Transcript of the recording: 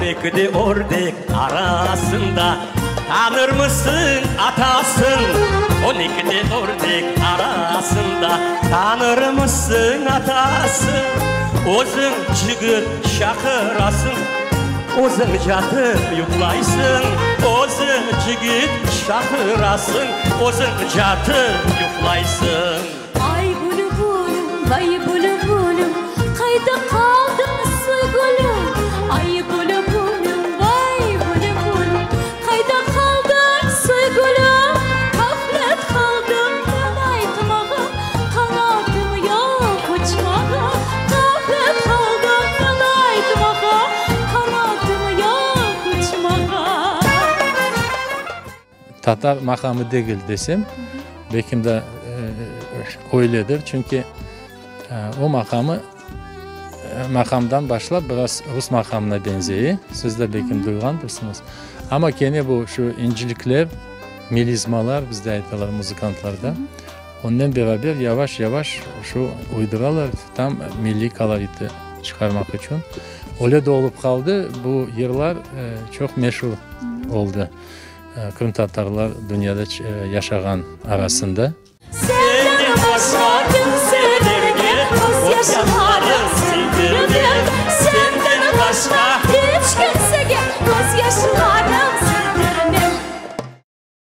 On ekide ördek arasında Tanırmısıñ atasın? On ekide ördek arasında Tanırmısıñ atasın? Özüñ cigit şaqırasıñ, Özüñ catıp yuqlaysıñ. Özüñ cigit şaqırasıñ, Özüñ catıp yuqlaysıñ. Ay bülbülüm, vay bülbülüm, Qayda qaldıñ, soygülüm? Ay bülbülüm, vay bülbülüm, Qayda qaldıñ, soygülüm? Ğaflet qaldım men aytmağa, Qanatım yoq uçmağa. Ğaflet qaldım men aytmağa, Qanatım yoq uçmağa. Tatar maqamı degil desem, belkim de öyledir, çünki o maqamı maqamdan başlap biraz rus maqamına beñzey, siz de belkim duyğandırsıñız. Amma kene bu şu incilikler, melizmalar, bizde aytalar muzıkantlarda, onnen beraber yavaş-yavaş şu uyduralar, tam milliy koloriti çıqarmaq içün. Öyle de olıp qaldı, bu yırlar çoq meşur oldı. Qırımtatarlar dünyada yaşağan arasında. Senden başqa kimse.